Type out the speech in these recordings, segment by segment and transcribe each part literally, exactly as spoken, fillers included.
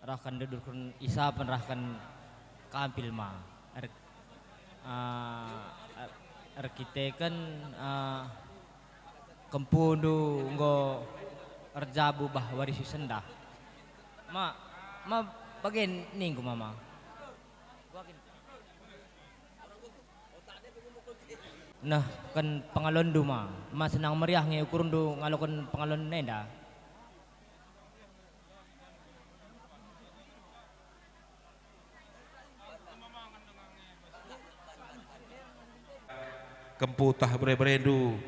Rahken dedurken isapen rahken kampil ma. Er-, ah, er-, erkiteken, ah, kempundu enggo erjabu bah wari si sendah. Ma, ma bage ningku mama. Nehken pengalonndu ma, ma senang meriah nge ukurndu ngaloken pengalon enda? Kempu tah bere-berendu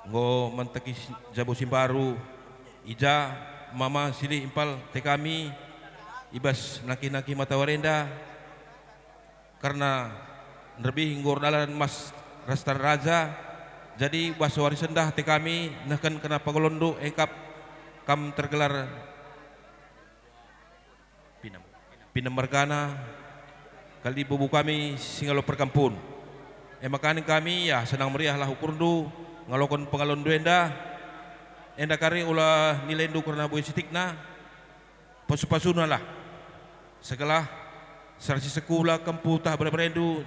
enggo manteki si-, jabu si mbaru, i ja mama silih impal ate kami i bas nangkih-nangkih matawari enda, kerna nderbih enggo erdalan mas ras tan raja, jadi bas wari sendah ate kami nehken kerna pengalonndu engkap kam tergelar Pinem, pinem mergana, kalibubu kami si ngalo perkempun. E maka nina kami, ya, senang meriahlah ukurndu ngaloken pengalonndu enda. Enda kari ula nilaindu kerna buah sitikna, pasu-pasunalah. Segelah serasi sekula kempu tah bere-berendu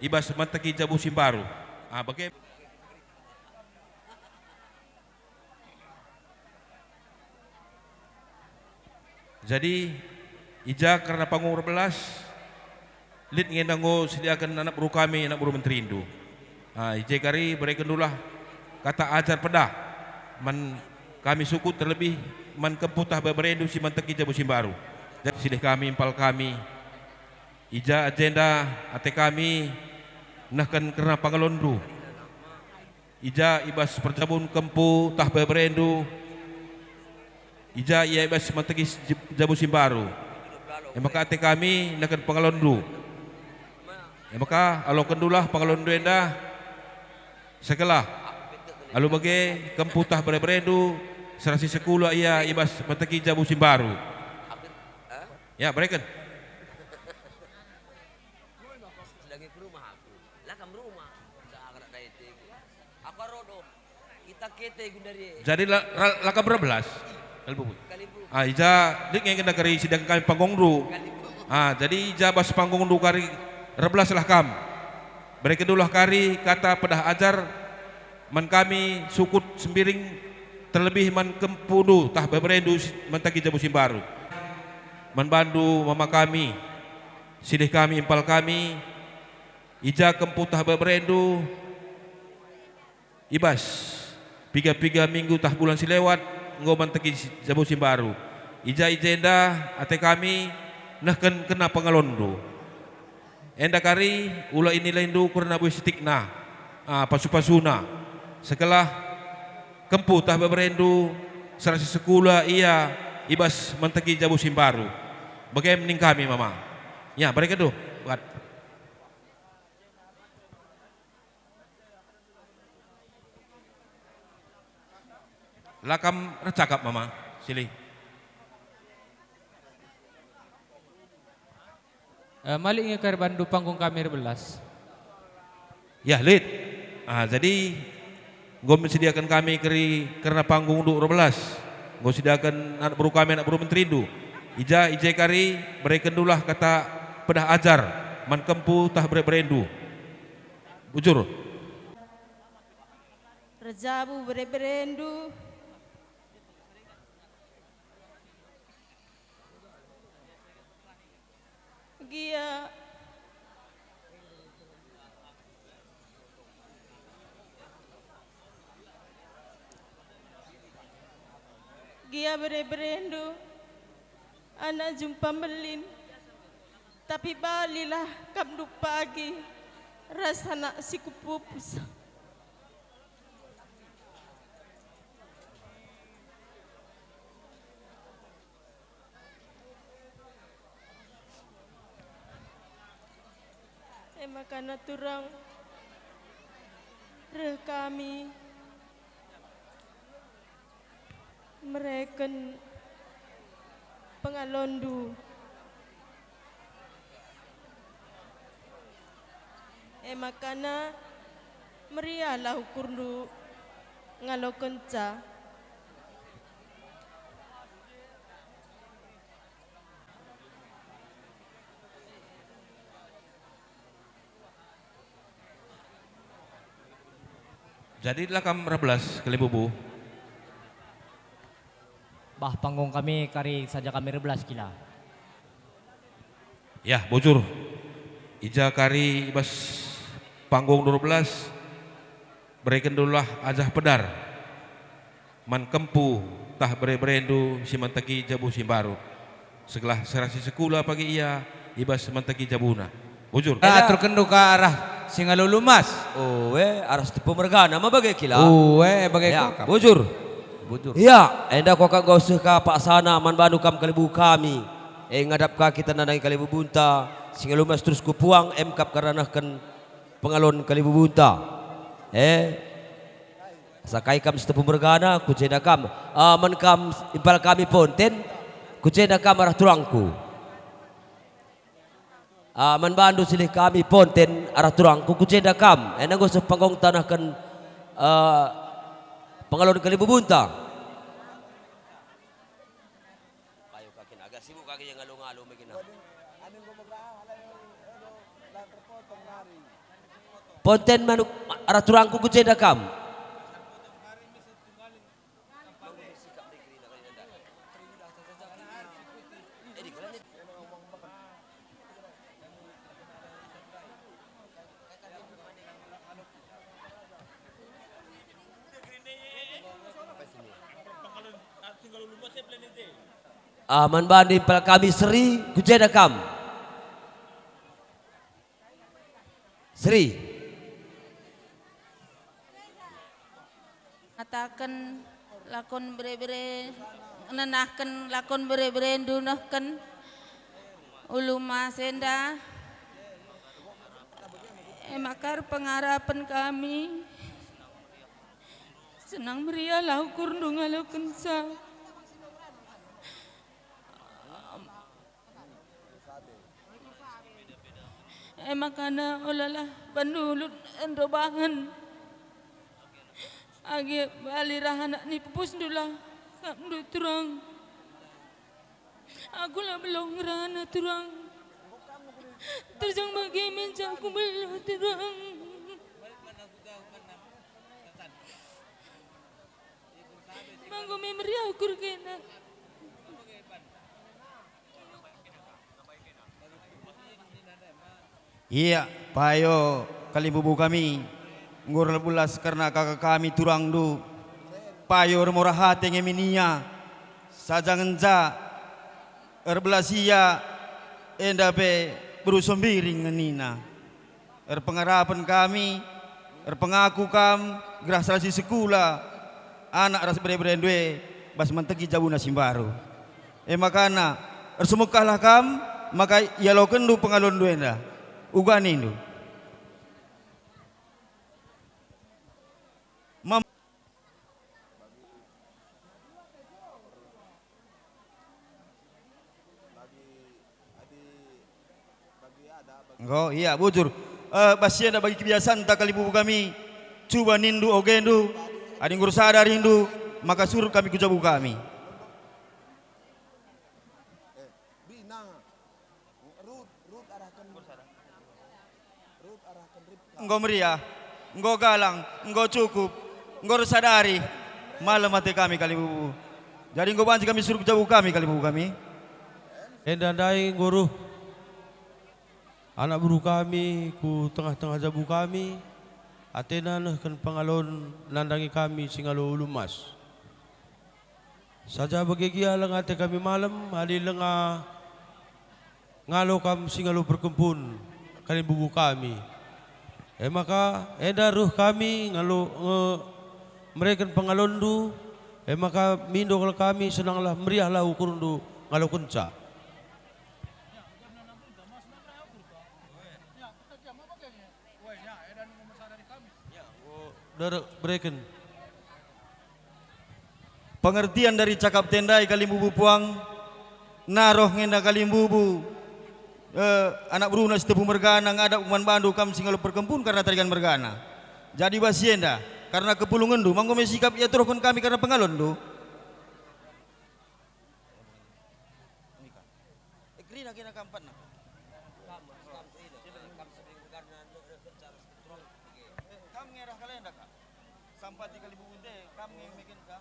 i bas manteki jabu si mbaru. Ah, bage. Jadi, i ja kerna panggung erbelas, lit nge enda enggo sediaken anak beru kami, anak beru menterindu. Ah, i je kari berekendulah kata ajar pedah man kami sukut, terlebih man kempu tah bere-berendu si manteki jabu si mbaru. Jadi, silih kami, impal kami, i ja ate kami nehken kerna pengalonndu. I ja i bas perjabun kempu tah bere-berendu, i ja ia i bas manteki si-, jabu si mbaru. E maka ate kami nehken pengalonndu. E maka alokendulah pengalonndu enda, segelah alu bage kempu tah bere-berendu, serasi sekula ia i bas manteki jabu si mbaru. Ya, bereken. Sedang ke rumah aku. Lah kam rumah. Aku aro do. Kita kete gundari. Jadi la, la, la kam erbelas. Kalibubu. Ah, i ja lit nge enda kari sediaken kami panggungndu. Ah, jadi i ja bas panggungndu kari erbelaslah kam. Berekendulah kari kata pedah ajar man kami sukut Sembiring, terlebih man kempundu tah bere-berendu si-, manteki jabu si mbaru. Man bandu mama kami, silih kami, impal kami, i ja kempu tah bere-berendu, i bas piga-piga minggu tah bulan si lewat enggo manteki si-, jabu si mbaru. I ja i jenda ate kami nehken kerna pengalonndu. Enda kari ula inilaindu kerna buah sitikna, ah, pasu-pasuna, segelah kempu tah bere-berendu, serasi sekula ia i bas manteki jabu si mbaru. Bage me nina kami mama. Ya, berekendu. Buat. La kam ercakap mama, silih. Eh, malik nge kari bandu panggung kami erbelas. Ya, lit. Ah, jadi enggo me sediaken kami keri kerna panggungndu erbelas. Enggo sediaken anak beru kami, anak beru menterindu. I ja, i je kari berekendulah kata pedah ajar man kempu tah bere-berendu. Bujur. Erjabu bere-berendu. Gia, gia bere-berendu, anak jumpa mbelin, tapi balilah kam ndube pagi ras anak si kupupus. E maka turang reh kami mereken pengalonndu. E maka meriahlah ukurndu ngalokenca. Jadi la kam erbelas kalimbubu. Bah, panggung kami kari saja kami erbelas kila. Yah, bujur. I ja kari i bas panggung dua belas, berekenndulah ajah pedar man kempu tah bere-berendu si manteki jabu si mbaru. Segelah serasi sekula pagi ia i bas manteki jabuna. Bujur. Enda. Aturkenndu ka arah Singalulu Mas. Oe, arah Sitepu mergana me bage kila. Oe, bage. Ya, kuakap. Bujur. Bujur. Ya, enda kuakap enggo seh ka paksana man bandu kam kalimbubu kami. E, ngadap ka kita nandangi kalimbubunta, Singalulu Mas terus ku puang, emkap ka ranehken pengalon kalimbubunta. E, asa kai kam Sitepu mergana, ku jenda kam. Ah, man kam impal kami ponten, ku jenda kam arah turangku. Ah, man bandu silih kami ponten arah turangku, ku jenda kam. Enda enggo seh panggung tanehken, ah, pengalon kalimbubunta. Payo ka kin, agak sibuk ka kin ngalu-ngalu me kin. Ponten manuk arah turangku, ku jenda kam. Ah, man bandu impal kami Seri, ku jenda kam. Seri. Ngataken lakon bere-bere, ngenahken lakon bere-berendu nehken Ulu Mas enda. E maka erpengarapen kami senang meriahlah ukurndu ngalokenca. E makana olalah bandu lut endobahen. Age bali rah anak ni pupusndulah sapndu turang. Aku la beluh ngerana turang. Terjang bage me aku beluh turang. Manggo me meriah ukur kena. Ia, payo kalimbubu kami, enggo erbelas kerna kaka kami turangndu. Payo ermurah ate nge min ia, saja ngenca erbelas ia, enda pe beru sembiring ngenina. Erpengarapen kami, erpengaku kam, gelah salah si sekula, anak ras bere-berendu e, bas manteki jabuna si mbaru. E makana, ersemekahlah kam, maka ialokenndu pengalonndu enda. Uga nindu. Mam- Enggo, ia, bujur. Eh, bas si enda bagi kebiasanta kalimbubu kami, cuba nindu ogendu, adi enggo ersada arindu, maka surut kami ku jabu kami. Enggo meriah, enggo galang, enggo cukup, enggo ersadari, malem ate kami kalimbubu. Jadi enggo banci kami surut ku jabu kami kalimbubu kami. Enda ndai enggo reh anak beru kami ku tengah-tengah jabu kami, atena nehken pengalon nandangi kami si ngalo ulu emas. Saja bage gia langa ate kami malem, adi langa ngalo kam si ngalo perkempun kalimbubu kami. E maka enda reh kami ngalo, nge-, mereken pengalonndu, e maka mindo kal kami, senanglah meriahlah ukurndu ngalokenca. Derek bereken. Pengertian dari cakap tendai kalimbubu puang, naroh ngenda kalimbubu, eh, anak beruna si tepu mergana ngadap man bandu kam si ngalo perkempun karena tarigan mergana. Jadi bas si enda, karena kepulungenndu, manggo me sikap ia turuhken kami karena pengalonndu. Eh, kerina kena kam empat nah. Kam, kam kerina, kam sering karena no, no, no, cara seketurang. Kam ngerah kalenda, Kak. Sampati kalimbubu nde, kam nge meken ka?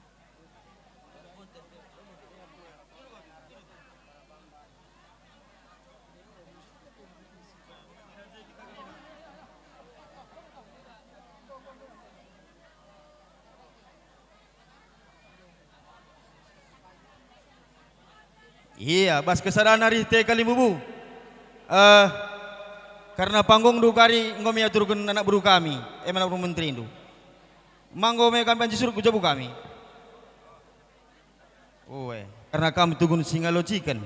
Ia, bas kesadana rih te kalimbubu. Eh, karna panggungndu kari enggo me iaturken anak beru kami, e man anak beru menterindu. Manggo me kami banci surut ku jabu kami. Ue, karna kam tugun si ngalociken.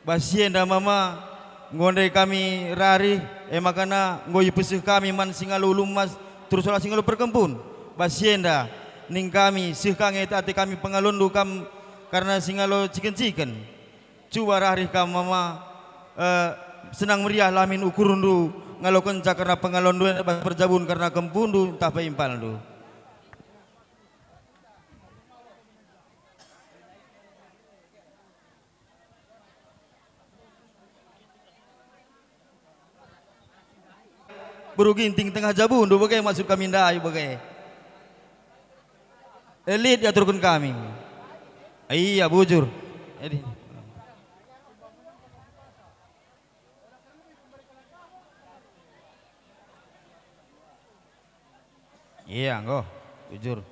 Bas si enda mama, enggo ndai kami rarih, e makana enggo ipeseh kami man si ngalo ulu emas, terus ola si ngalo perkempun. Bas si enda, ning kami, seh ka nge ate kami pengalonndu kam karna si ngalociken-ciken. Cuba rarih kam mama, eh, senang meriah la min ukurndu ngalokenca karna pengalonndu enda bas perjabun karna kempundu ntah pe impalndu. Beru Ginting tengah jabundu bage maksud kami ndai bage. Eh, lit iaturken kami. Ia, bujur. Edi. Ia, enggo, bujur.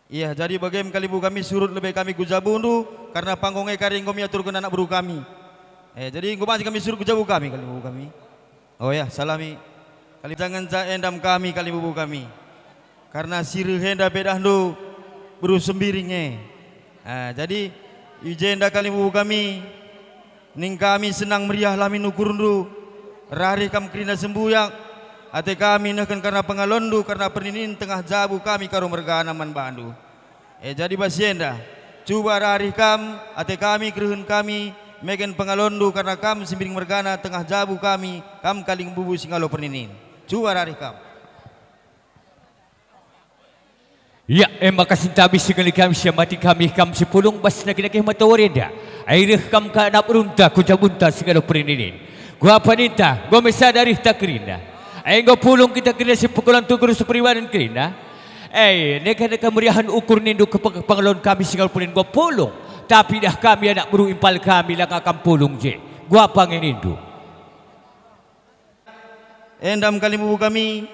Ia, jadi bagem kalimbubu kami surut lebe kami ku jabundu, karna panggung e kari enggo miaturken anak beru kami. Eh, jadi enggo banci kami surut ku jabu kami, kalimbubu kami. Oh ya, salami. Kali jangenca endam kami, kalimbubu kami. Karna si reh enda pedahndu beru Sembiring e. Ah, jadi, i jenda kalimbubu kami, ning kami senang meriah la min ukurndu, rarih kam kerina sembuyak, ate kami nehken karna pengalonndu, karna perninin tengah jabu kami karo mergana man bandu. E jadi bas si enda, cuba rarih kam, ate kami kerehen kami, meken pengalonndu, karna kam Sembiring mergana tengah jabu kami, kam kalimbubu si ngalo perninin. Cuba rarih kam. Ya, e maka sintabi si ngeli kami, si amati kami, kam si pulung bas naki-naki mata enda. Ai reh kam ka anak berunta ku jabunta si ngalo perninin. Kuapa ninta, enggo me sada reh ta kerina. Ai enggo pulung kita kerina si pukulan tukur si peribanen kerina. Eh, neka-neka meriahen ukur nindu kepe-, kepengelon kami si ngalo perninin enggo pulung. Tapi dah kami anak beru impal kami langa kam pulung je. Kuapa nge nindu. Endam kalimbubu kami,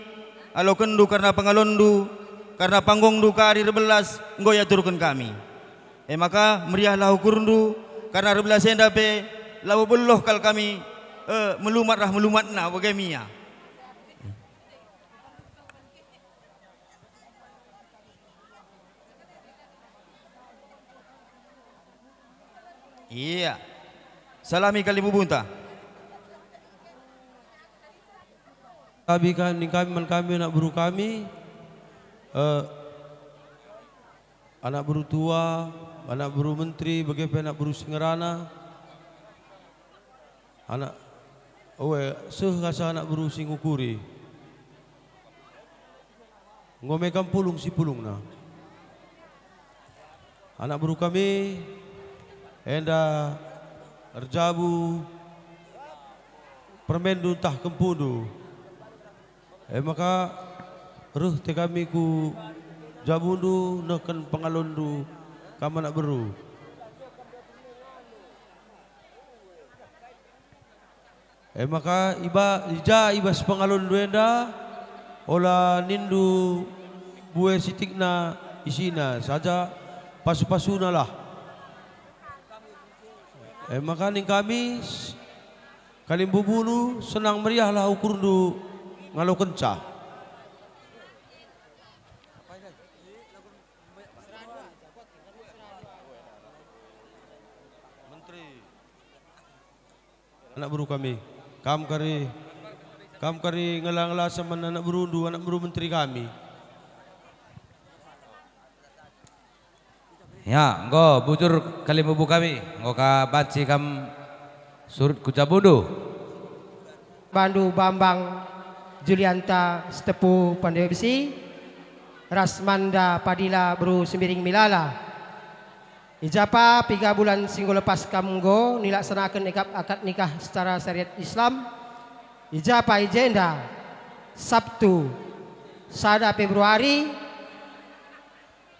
alokenndu karna pengalonndu, karna panggungndu kari erbelas enggo iaturken kami. E maka meriahlah ukurndu, karna erbelas enda pe labo beloh kal kami, e, melumat rah melumatna bage me ia. Ia. Salami kalimbubunta. Tabi ka-, ning kami man kami anak beru kami, eh, anak beru tua, anak beru menteri, bage pe anak beru si ngerana. Anak, oe, seh asa anak beru si ngukuri. Enggo me kam pulung si pulungna. Anak beru kami, enda erjabu permenndu ntah kempundu. E maka reh te kami ku jabundu nehken pengalonndu kam anak beru. E maka iba-, i ja i bas pengalonndu enda, ola nindu bue sitikna isina, saja pasu-pasunalah. E maka ning kami, s-, kalimbubundu senang meriahlah ukurndu ngalokenca. Menteri. Anak beru kami, kam kari, kam kari ngela-ngela man anak berundu, anak beru menteri kami. Ya, enggo bujur kalimbubu kami, enggo ka banci kam surut ku jabundu. Bandu Bambang Julianta Sitepu Pandewa Besi, ras Manda Padila beru Sembiring Milala. I ja pa piga bulan si enggo lepas kam enggo nilaksanaken ikap akad nikah secara syariat Islam. I ja pa i jenda, Sabtu, sada Februari,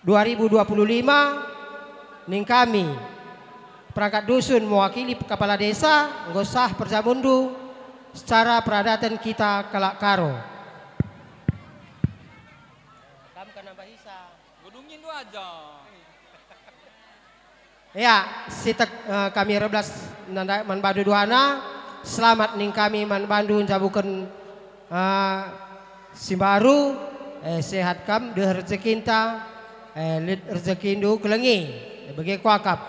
dua ribu dua puluh lima, ning kami, perangkat dusun mewakili kepala desa, enggo sah perjamunndu secara peradaten kita kalak Karo. Kam kan nambah isa. Nggo dungi ndu aja. Ya, sitik, eh, kami erbelas nandai man bandu duana. Selamat ning kami man bandu njabuken, eh, si mbaru, eh, sehat kam, deh rejekinta, eh, lit rejekindu kelengi, eh, bage kuakap.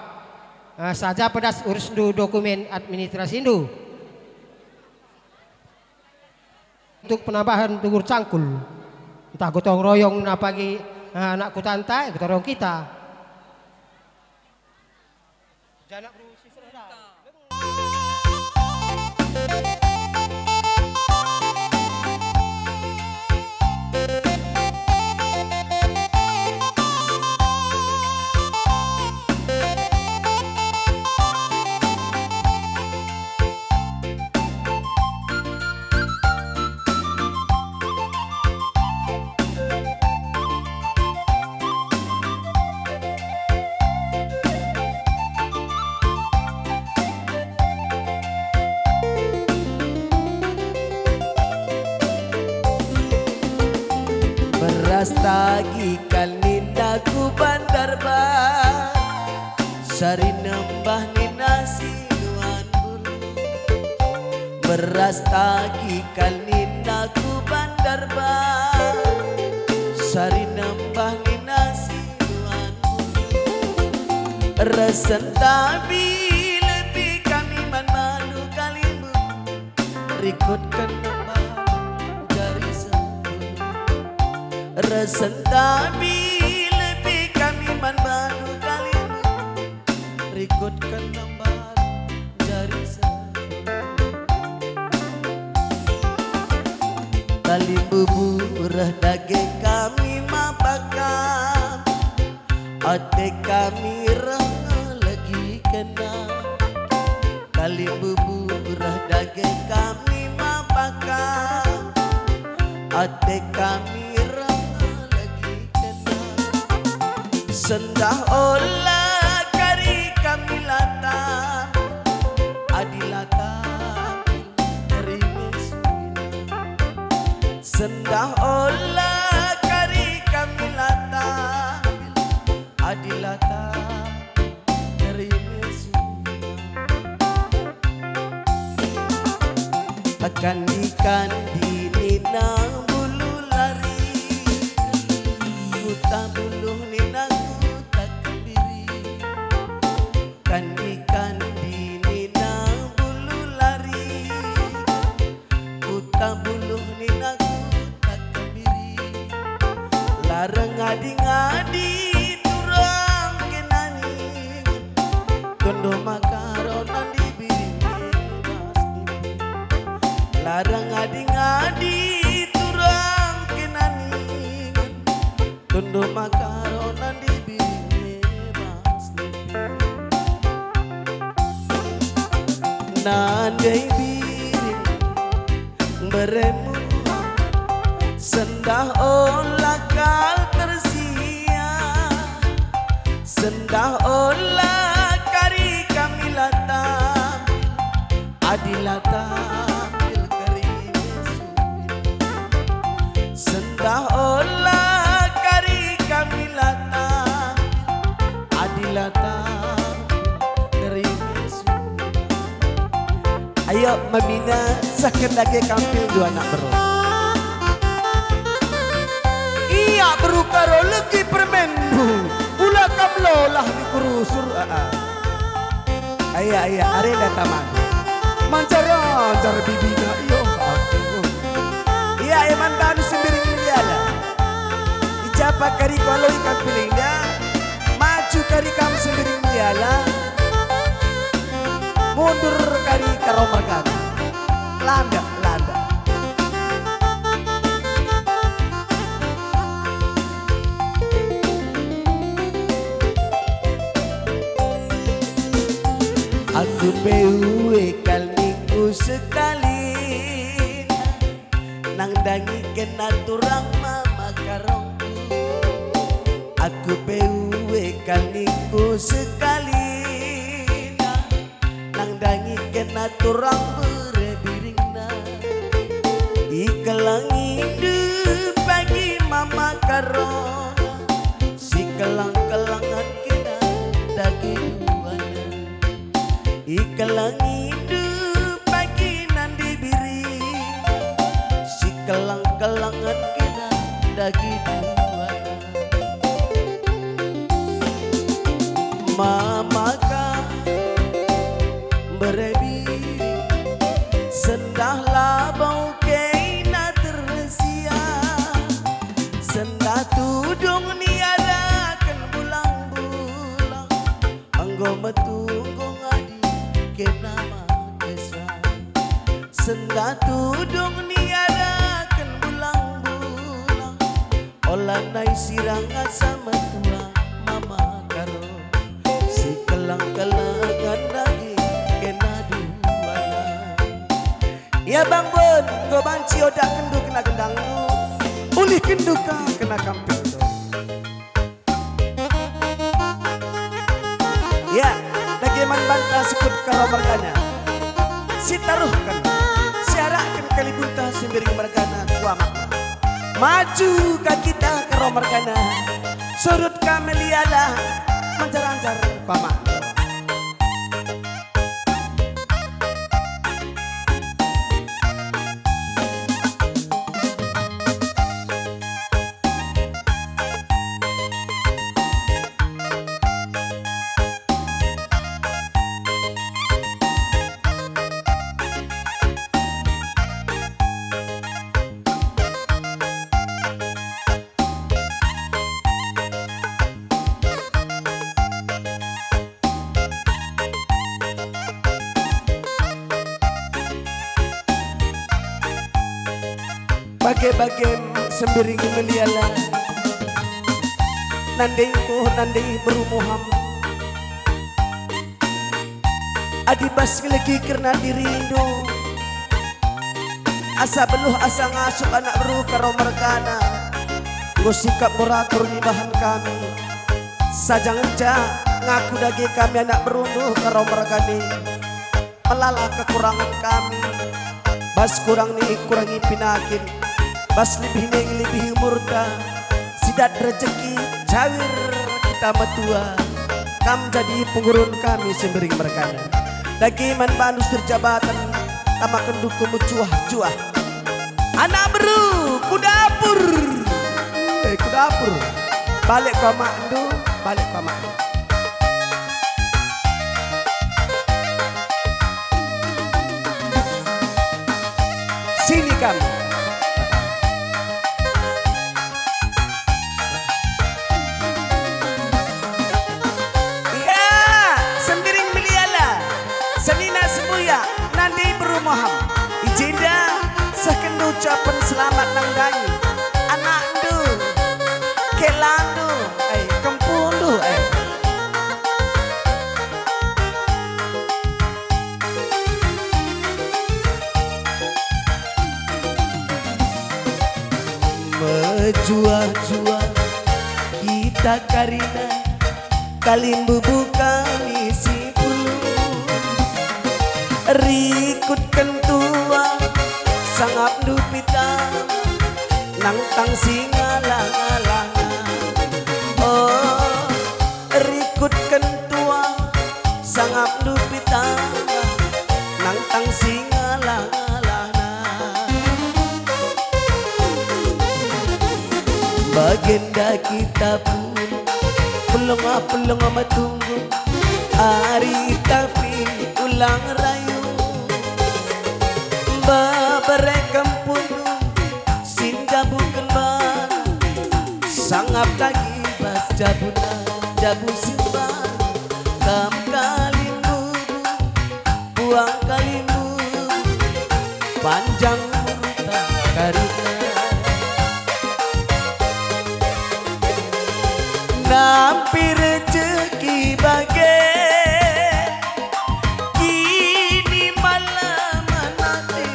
Eh, saja pedas urusndu dokumen administrasindu. Untuk penambahan tugur cangkul, ntah gotong royong napa gi, eh, anak kutanta, eh, gotong royong kita. Janak berusi serta. Beras tagi kal ninda ku Bandarban, sari nembah nina si nuan bulu. Beras tagi kal ninda ku Bandarban, sari nembah nina si nuan bulu. Resen tabi lebih kami man bandu kalimbubu. Rikutken nembah jari sepuluh. Resen tabi lebih kami man bandu kalimbubu. Rikutken nembah jari sepuluh. Kalimbubu reh dage kami mapakam. Ate kami reh ngelegi kena. Kalimbubu reh dage kami mapakam. Ate kami reh ngelegi kena. Sendah ola kari kami la tampil. Adi la tampil, terima suina. Sendah ola kari kami la tampil. Adi la tampil, terima suina. Kandi-kandi nina bulu lari, kuta buluh nina kuta kembiri. Kandi-kandi nina bulu lari, kuta buluh nina kuta kembiri. Larang ngadi-ngadi turang kenani, tondo makaron nandi biring bas nipu. Larang ngadi-ngadi turang kenani, tondo makaron nandi biring bas nipu. Nandai biring beremu, sendah ola kal tersia, sendah ola kari kami la tampil, adi la tampil kari mesu. Sendah ola kari kami la tampil, adi la tampil kari mesu. Ayo, mamina, sehken dage kampil dua anak beru. Ia beru Karo legi permendu, ula kam lolah ni kurusur, aa. Ayo, ayo, arenda taman. Mancar-ancar bibina, iyo, aku. Ia, eman banu sembiring meliala. Ijapa kari kualoi kampil enda, maju kari kam sembiring meliala. Mundur kari Karo mergana. Landak, landak. Aku pe ue kal ningku sekali. Nandangi kena turang mama karongku. Aku Ku pe ue kal ningku sekalina, nandangi kena turang bere biringna. Ikelengindu pagi mama karona, sikelang-kelangen kena dage duana. Ikelengindu pagi nande biring, sikelang-kelangen kena dage duana. Mama ka bere biring, sendah labo kena tersia, sendah tudung niadaken bulang-bulang. Enggo metunggung adi kena makesa, sendah tudung niadaken bulang-bulang. Ola nai sirang asa metua mama karo, sikelang-kelangen dage kena duana. Ya Bang Bun, enggo banci odakkenndu kena gendangndu, ulihkenndu ka kena kampingndu. Ya, dage man banta sukut Karo mergana. Sitaruhken, siarakken kalibunta Sembiring mergana ku amakna. Maju ka kita Karo mergana. Surut ka melialah, manjar-anjar ku amakna. Bage-bagem Sembiring melialah, nandengku nandeng beru Muham. Adi bas ngelegi kerna dirindu, asa beluh asa ngasup anak beru Karo mergana, enggo sikap muratur nibahan kami. Saja ngenca ngaku dage kami anak berundu Karo mergana. Melala kekurangen kami, bas kurang ni kurangi pinakin, bas lebih ni lebih umurta, sidat rejeki cawir kita metua. Kam jadi pengurun kami Sembiring mergana. Dage man bandu si erjabaten, tamaken duku mecuah-cuah. Anak beru, ku dapur. Eh, ku dapur. Balik ku amakndu, balik ku amakndu. Sini kam. Ya, Sembiring melialah, senina sembuyak, nande beru Muham. I jenda sehken ucapen selamat nandangi anakndu, kelandu, eh, kempundu, eh. Mejuah-juah kita karina kalimbubu kami si pulung. Rikutken tua sangapndu pitama nangtang si ngalah-ngalahna. Oh, rikutken tua sangapndu pitama nangtang si ngalah-ngalahna. Bagenda kita pun pelong-pelong metunggung ari tapi ulang rayu. Bebere kempundu si njabuken bana, sangap dagi bas jabuna, jabu simbana. Kam kalimbubu, buang kalimbubu, panjang umurta karina. Nampi rejeki bage, kini malaman ate,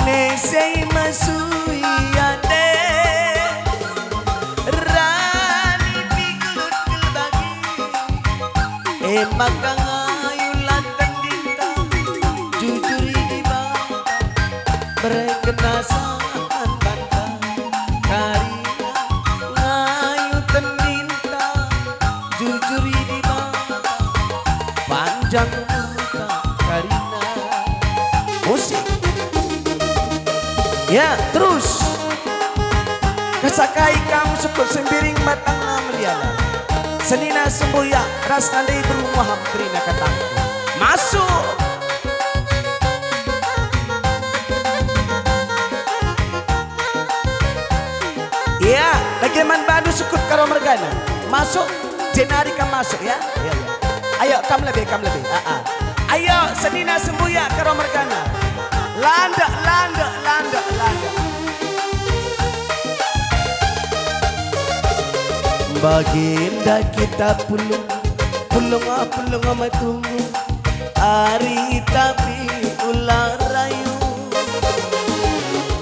nesei mesui ate, ras E maka ngayulah tendinta, jujuri Dibata, bereken asa man banta. Karina ngayu tendinta, jujuri Dibata, panjang umurta karina. Musik. Ya, terus. Kesakai kam sukut Sembiring batangna meliala. Senina Sembuyak ras nande beru Muham kerina katangku. Masuk. Ya, dage man bandu sukut Karo mergana. Masuk. Jenari kam masuk, ya. Ya, ya. Ayo, kam lebe, kam lebe. Ah, ah. Ayo, senina Sembuyak Karo mergana. Landek, landek, landek, landek. Bagenda kita pulung, pulung, pulung metungu. Ari tapi ular rayu.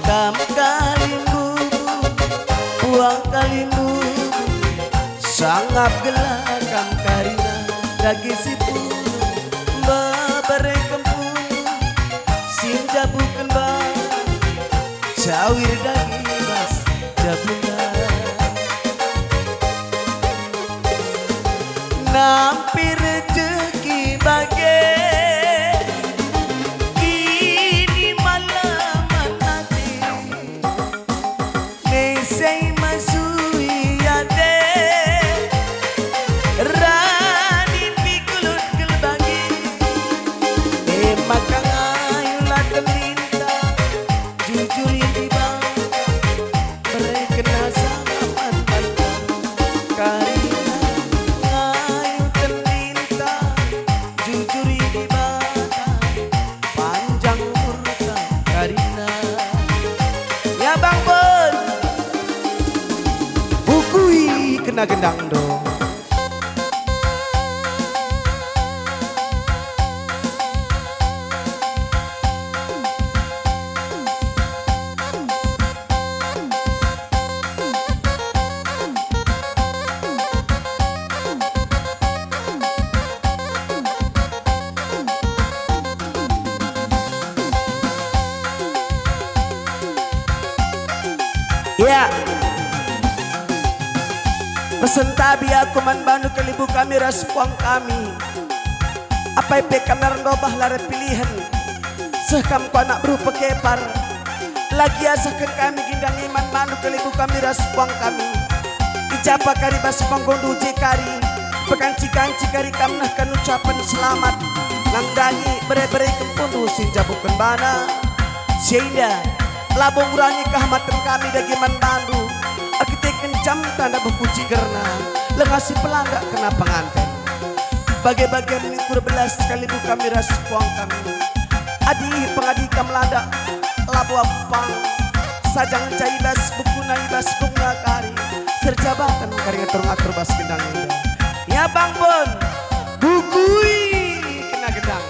Kam kalimbubu, puang kalimbubu. Sangap gelah kam karina dage si pulung, bebereken pulung, si njabuken bana, cawir dage bas jabuna. Nampi rejeki bage, kini malemen ate. Mesei masui ate, rani pikulut kelbangi. E maka ngayulah tendinta, jujuri Dibata, bereken asa man banta. Karina ngayu tendinta, jujuri Dibata, panjang umurta karina. Ya, Bang Bun. Bukui kena gendang dong. Ya. Mesentabi aku man bandu kalimbubu kami ras puang kami. Apai pe kam la rendobah la erpilihen, seh kam ku anak beru pekepar. La gia sehken kami gendang i man bandu kalimbubu kami ras puang kami. I ja pe kari bas panggondu je kari, pekanci-kanci kari kam nehken ucapen selamat, nandangi bere-bereken pundu si njabuken bana. Si enda, labo ngurangi kehamaten kami dage man bandu, erkiteken jamta ndabuh kucikerna, langa si pelandak kena penganten. Bage-bage ningkur belas kalimbubu kami ras puang kami. Adi pengadi kam landak, labo aku pang. Sajang ngenca i bas bukuna i bas bungna kari, si erjabaken kari ngatur-ngatur bas gendang enda. Ya, Bang Bun, bukui kena gendang.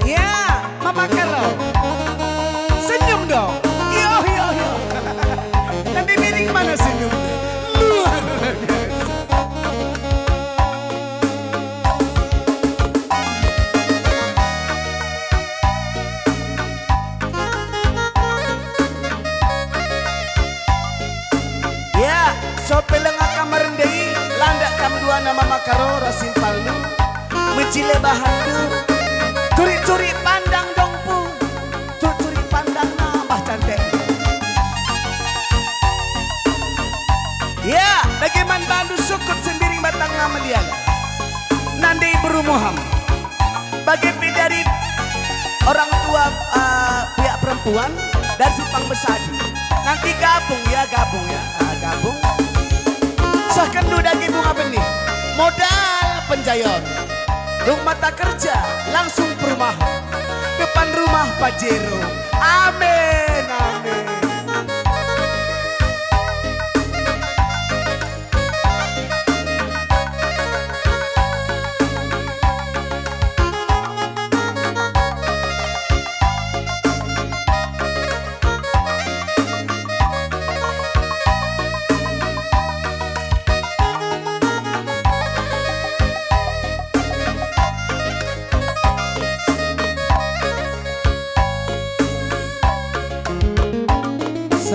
Ya, Mama Karo. Senyum dong. Yo, yo, yo. Nanti miring mana senyum? Luar biasa. Ya, sope lenga kam merendei, landak kam duana Mama Karo ras simpalndu, mejile bahanndu, curi-curi pandang dongpu, curi-curi pandang nambah cantik. Ya, dage man bandu sukut Sembiring batangna melian. Nande beru Muham. Bage pe dari orang tua, eh, pihak perempuan dari Simpang Besadi. Nanti gabung ya, gabung ya, ah, gabung. Sehken dage bunga benih, modal penjayon. Dung mata kerja, langsung perumahan. Depan rumah Pajero. Amin, amin.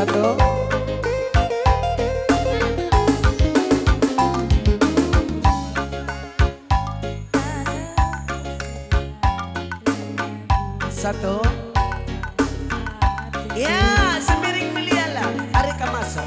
Satu. Satu. Ya, Sembiring meliala. Ari ka masuk.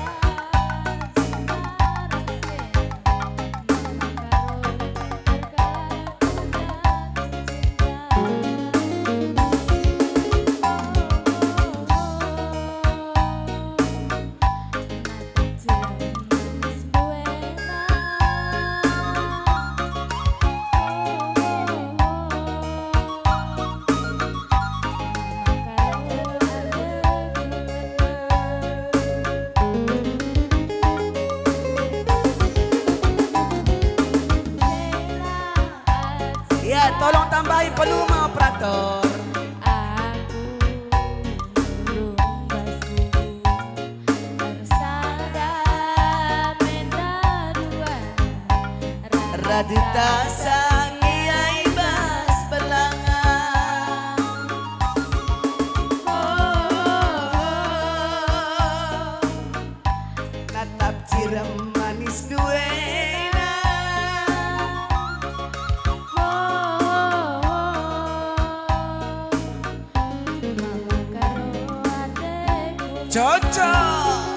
Ya, tolong tambahi volume, operator. Aku rumbas gulu ersada menda dua. Radu tasang ia i bas belanga. Oh, oh, oh. Natap cirem manis duena. Oh, oh, oh. Cocok.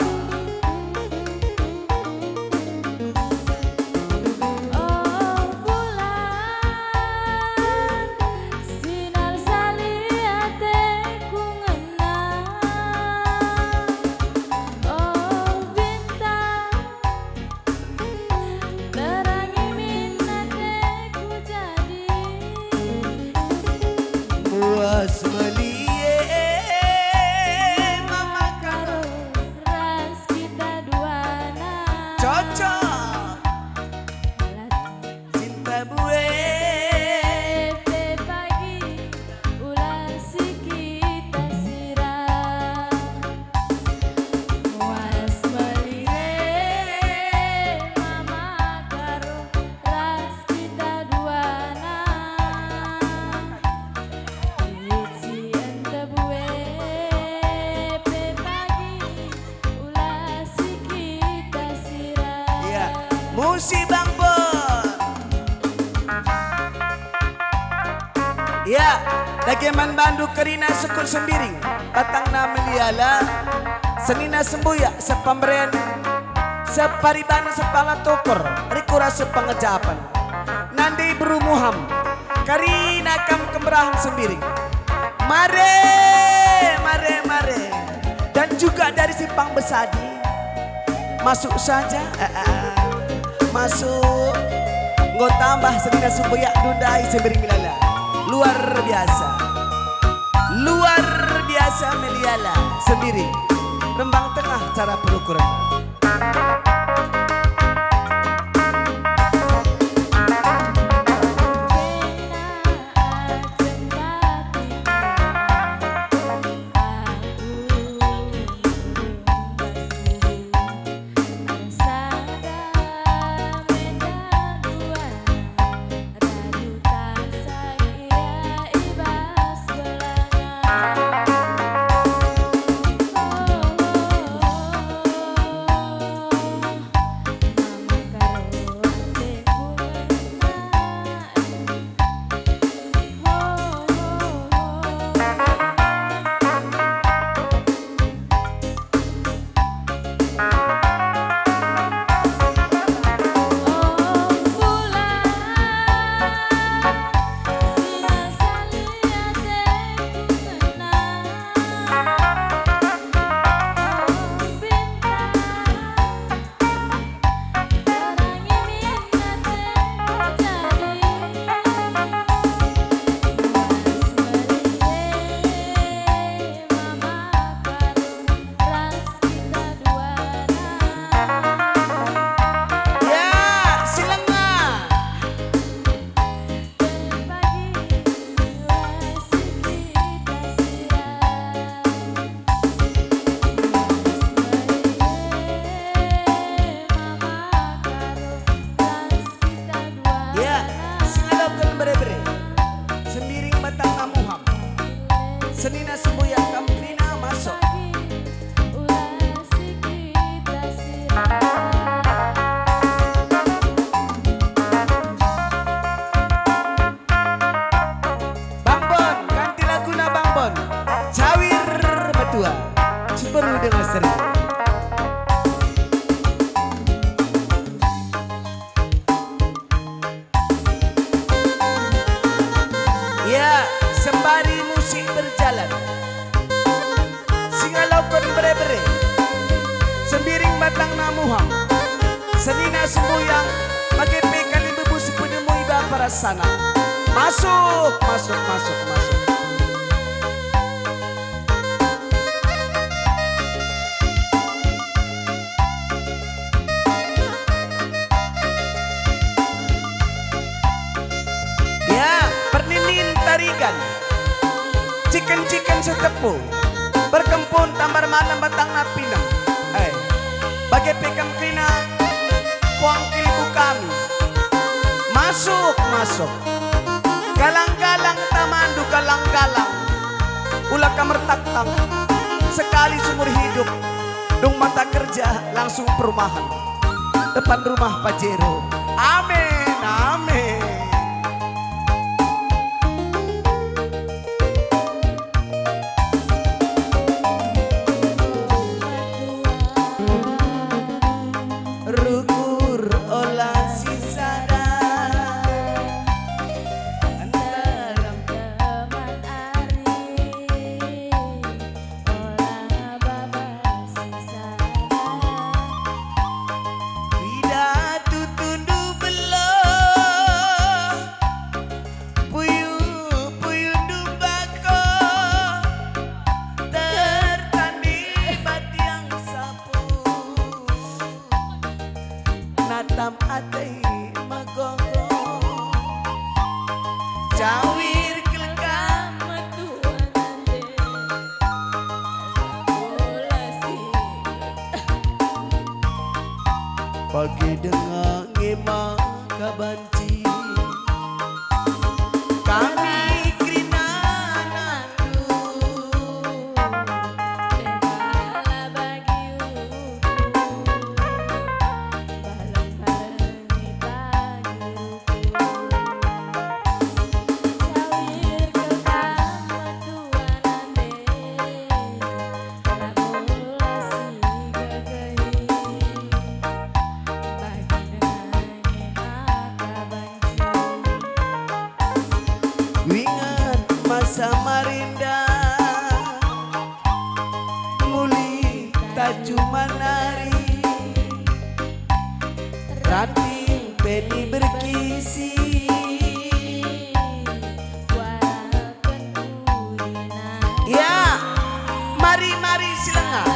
Oh, bulan, sinar sali ateku ngena. Oh, bintang, terangi min ateku jadi. Puas melie mama karo ras kita duana. Cocok. Cinta bue pe pagi ulah si kita sirang. Muas melie mama karo ras kita duana. Lit si enta bue pe pagi ulah si kita sirang. Iya, musi Bang Bon. Iya, dage man bandu kerina sukut Sembiring, batangna meliala, senina sembuyak, sepamberen, separiban, sepala tukur, rikura sepengejapen. Nande beru Muham, kerina kam kemerahen Sembiring. Mare, mare, mare. Dan juga dari Simpang Besadi. Masuk saja. Eh, eh. Masuk. Enggo tambah senina sembuyak ndai Sembiring meliala. Luar biasa. Luar biasa meliala Sembiring. Rembang tengah cara perukuren. Semboyang, bage pe kalimbubu si penemuhi bapa ras anak. Masuk, masuk, masuk, masuk. Ya, perninin tarigan. Ciken-ciken si tepu. Berkempun tambar malem batangna pinem. Eh, bage pe kam kerina kuangkil ibu kami. Masuk, masuk. Galang-galang tamandu, galang-galang. Ula kam ertaktang. Sekali seumur hidup, dung mata kerja langsung perumahan. Depan rumah Pajero. Amin, amin. Rukur ola sisada, nterem teman ari, ola baba sisada. Pidah tutundu beluh, puyu-puyundu bako, tertanding batiang sapu, natam ate megogo, cawir kelkam metua nande, bola si. Bagi denga nge maka banci kami kerina nandu. Tegala bagi ukur, baleng-balengi bagi ukur. Cawir kelkam metua nande, bola si gegehi, bagi denga nge maka banci. Kuinget masa marinda, nguli tacu manari, ranting pe ni berkisi. Ya, mari, mari si lenga.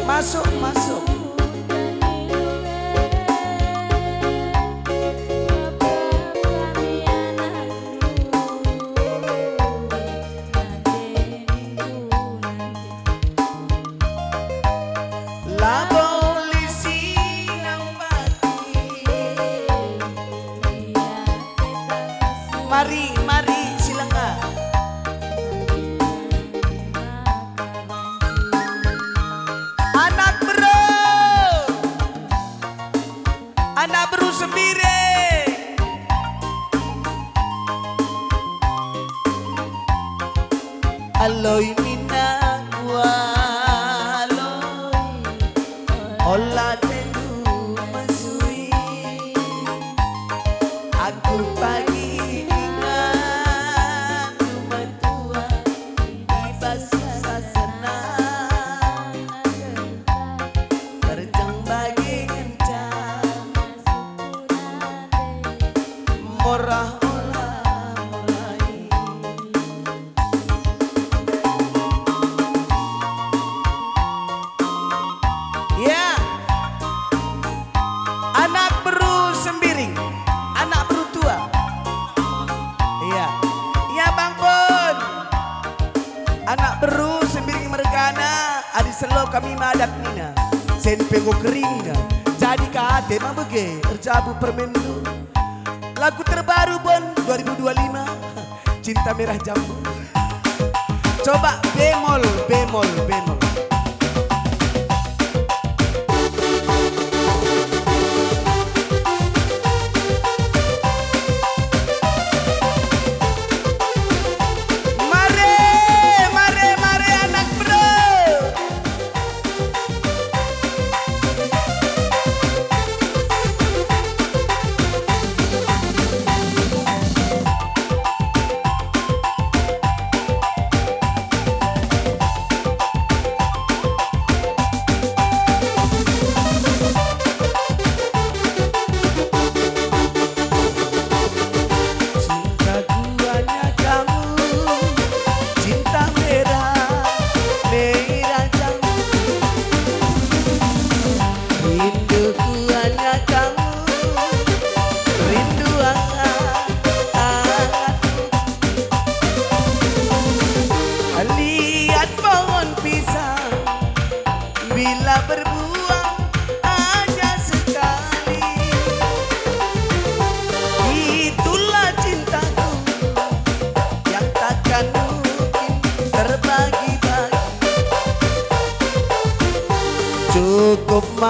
Masuk, masuk. Labo lit si nambati. Mari, mari, si lenga. Anak beru. Anak beru Sembiring. Aloi mina ku aloi, ola tendu mesui. Aku pagi ingat rumah tua di bas sasana. Terjeng bage ngenca morah ola morai. Ya. Anak beru Sembiring, anak beru tua. Iya. Iya, Bang Pun. Anak beru Sembiring mergana, adi selo kami madat nina, sen pe enggo kering nina. Jadi ka ate ma bage erjabu permendu. Lagu terbaru bon dua ribu dua lima, Cinta Merah Jambu. Coba bemol, bemol, bemol. Mare, mare, mare, anak beru.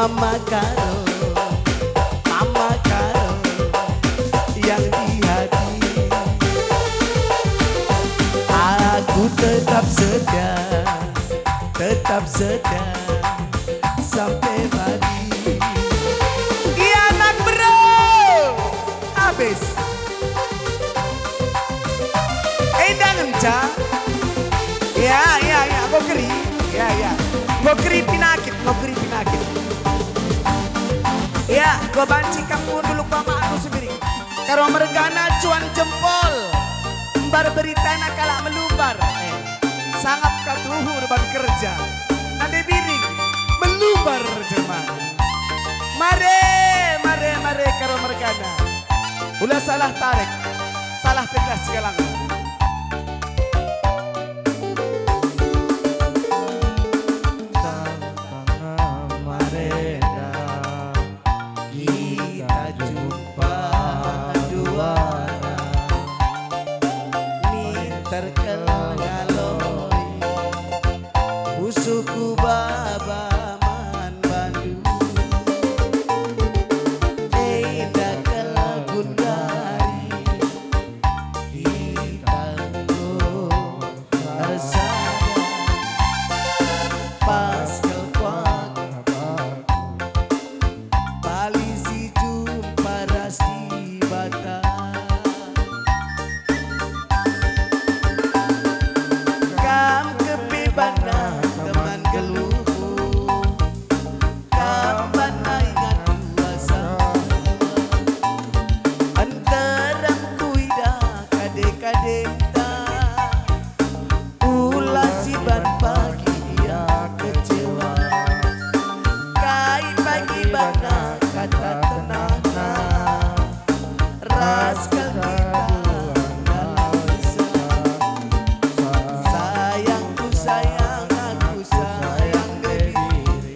Mama Karo, Mama Karo yang di hati. Aku tetap setia, tetap setia sampai mati. Iya, anak bro. Habis. Enda ngenca. Ya, ya, ya, enggo keri. Ya, ya. Enggo keri pinakit, enggo keri pinakit. Ya, enggo banci kam kundul ku amakku si Biring. Karo mergana cuan jempol. Mbar beritana kalak melumbar. Eh, sangap ka tuhu reban kerja. Ande Biring, melumbar jelma. Mare, mare, mare karo mergana. Ula salah tarik, salah pegas galang. Tang-tang marenda kita jumpa duana. Minter kal ngaloi, pusuhku baba man bandu. Enda kal gundari kita enggo ersada. Pas kal kuakap aku, bali si jumpa ras Dibata. Kam kepe bana teman geluhku, kam bana ingat kuasa. Nterem kuidah kade-kadenta. Ula siban pagi ia kecewa. Kai pagi bana kata tenahna. Ras kal kita ngaloi sa. Sayangku sayang, aku sayang diri.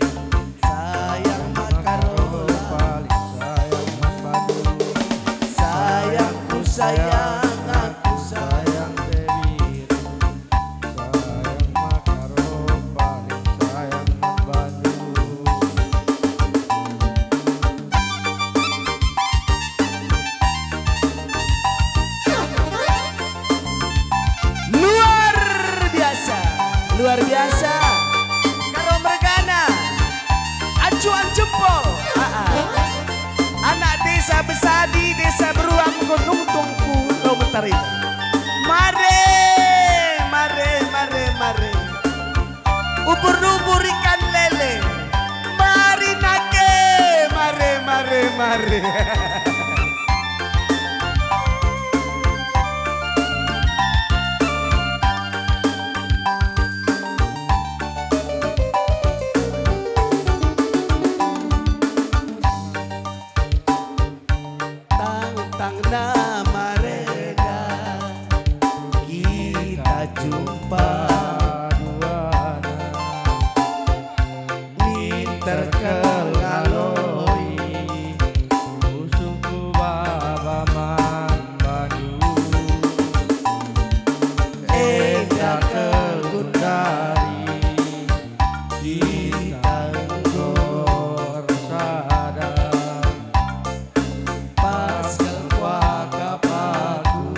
Sayang Makarola, sayangku sayang, aku sayang diri. Sayang Makaro paling sayang man bandu. Luar biasa, luar biasa. Karo mergana, acuan jempol. Aa. Anak Desa Besadi, Desa Beruang, Gunung Tungku, Lau Mentari. Mare, mare, mare, mare. Ubur-ubur ikan lele. Mari nake, mare, mare, mare. Tang-tangna marenda kita jumpa duana. Minter kal ngaloi, pusuhku baba man bandu. Enda kal gundari kita enggo ersada. Pas kal kuakap aku,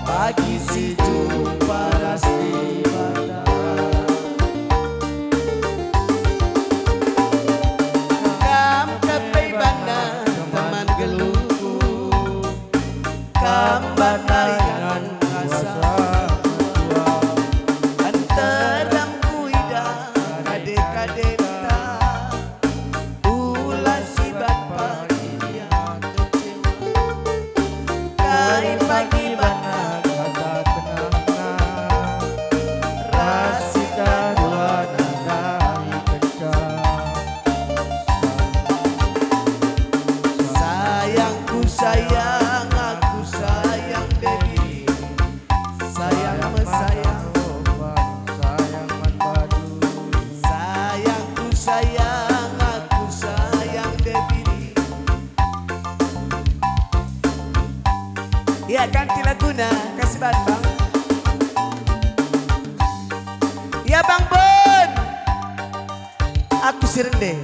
pagi si jumpa ras Dibata. Kam kepe bana teman geluhku, kam bana ingan kuasa. Nterem kuidah kade-kadenta. Ula siban pagi ia kecewa. Kai pagi bana kata tenahna, ras kita duana ndai kenca. Sayangku sayang, aku sayang diri. Sayang me sayang, sayangku sayang, aku sayang diri. Ya, ganti laguna, kasih ban, Bang. Ya, Bang Bun. Aku si rende.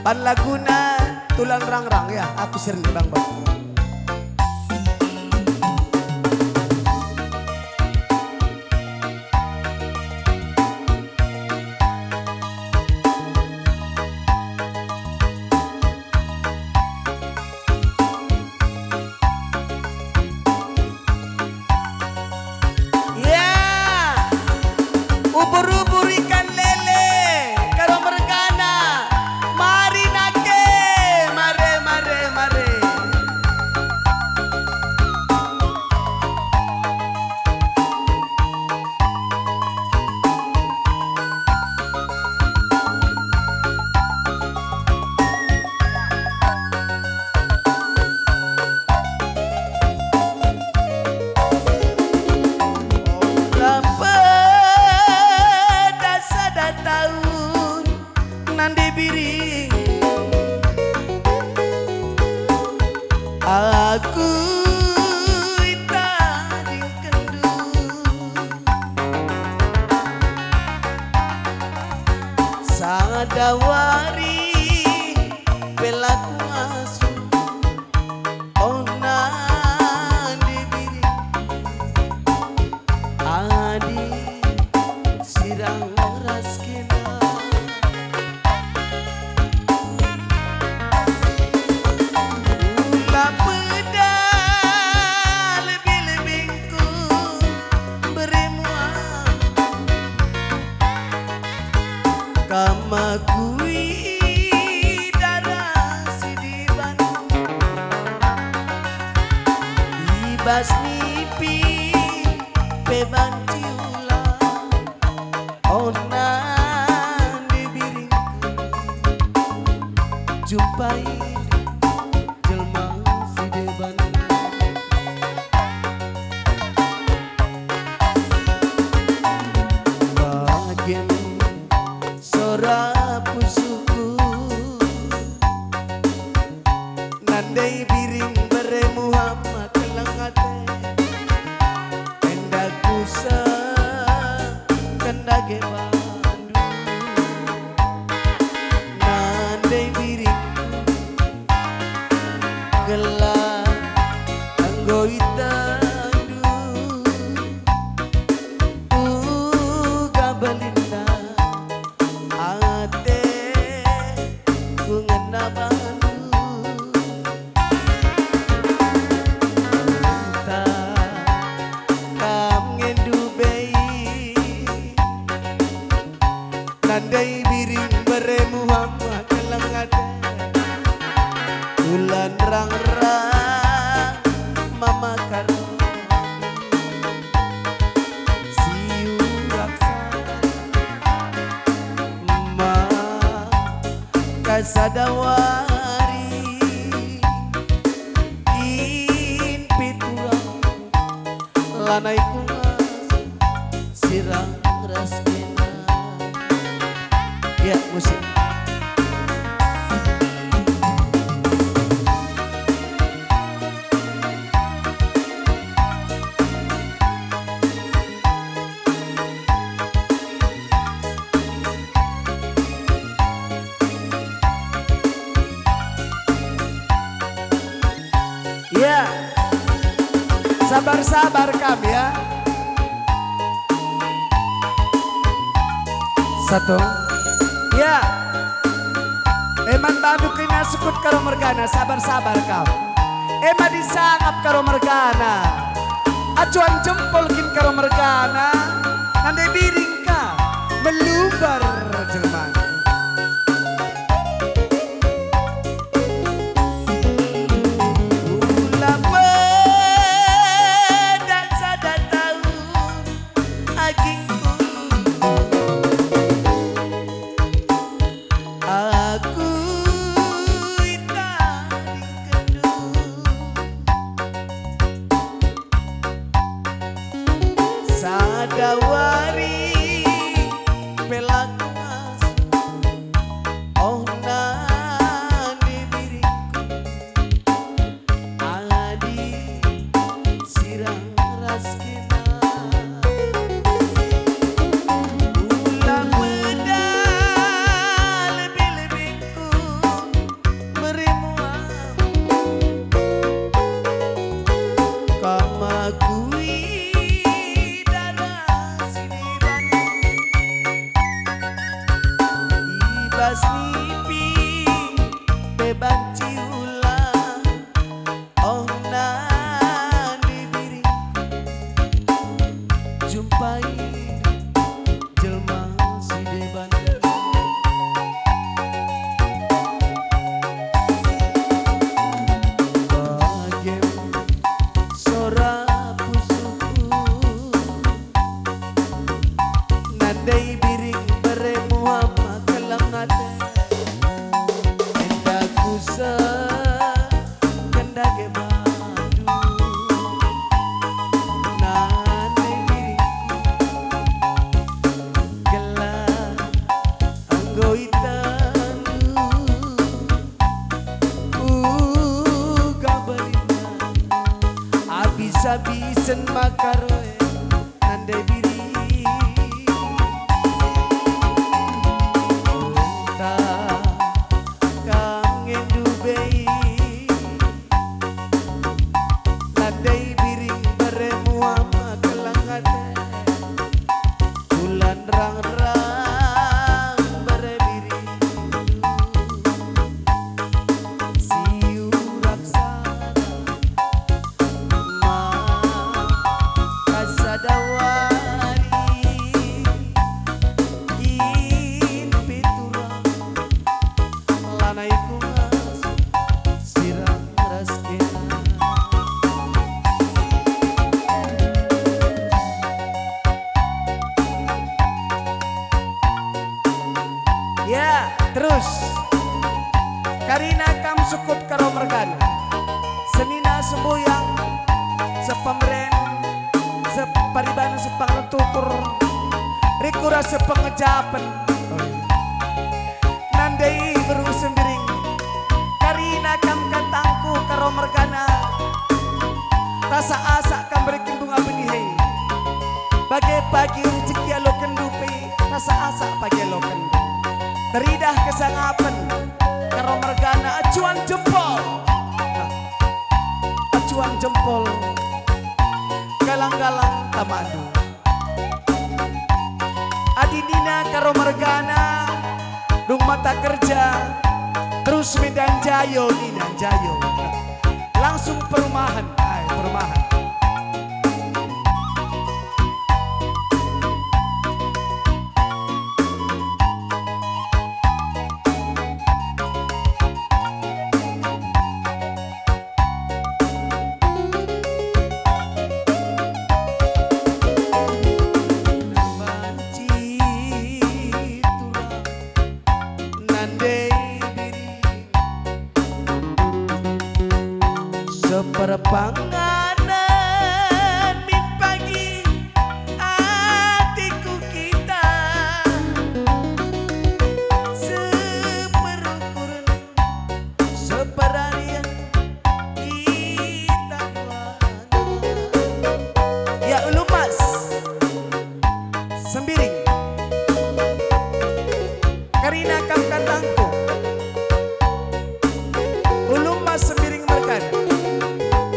Ban laguna Tulan Rangrang, ya, aku sering bang-bang. Ya, ubur-ubur ikan lele, Karo mergana, mari nake, mare, mare, mare. Ola pedas sada tahun nande biring, aku itadingkenndu. Sada wari pe la kuasu, o nande biring, adi sirang ras kena. Ula peda lebi-lebingku beremu kam akui darah si deban. I bas nipi pe banci ulang. O nande biringku, jumpai jelma si deban. Bage sora pusuhku, nandai biring bere Muhammad keleng ate. Enda kusa kenda ge bandu, nandai biringku, gelah enggo itandu. Uga belinda ate ku ngena bandu. Ntah kam ngendu bei, nandai biring bere Muhammad keleng ate. Tulan Rangrang mama karo. Siurak sa maka sada wari kin pitu rang lanai ku ngasup sirang ras kena. Ya, musik. Ya. Sabar-sabar kam, ya. Satu. Ya. Eman bandu kerina sukut Karo mergana, sabar-sabar kam. Ema disangap Karo mergana. Acuan jempol kin Karo mergana. Nande biring ka, melubar jelmana. Ula pedah sada tahun agingku, aku itadingkenndu. Sada wari pe la kuas Abisen maka roe nande biring. Entah kam ngendu bei. Landai biring beremu ama kelang ate. Bulan rang-rang bere biring. Siu raksasa maka sada wari. Kin pitu rang lanai ku ngasup sirang ras kena. Ya, terus. Karina kam sukut Karo mergana. Senina sembuyang, sepemeren, separibanen, sepangtukur, rikura sepengejapen. Nandai beru Sembiring, karina kam katangku Karo mergana, rasa asak kam berikin bunga benihe. Bage pagi rejeki alokenndu pe, rasa asak pagi alokenndu. Teridah kesangapen Karo mergana acuan jempol. Acuan jempol, galang-galang tamandu. Adi nina Karo mergana, dung mata kerja, terus Medan Jayo nina Jayo. Langsung perumahan, ai, perumahan. Banci turang nandai diri. Seperpanganen min pagi atiku kita, seperukuren, seperarian kita duana. Ya, Ulu Mas. Sembiring. Karina kam katangku. Ulu Mas Sembiring mergana.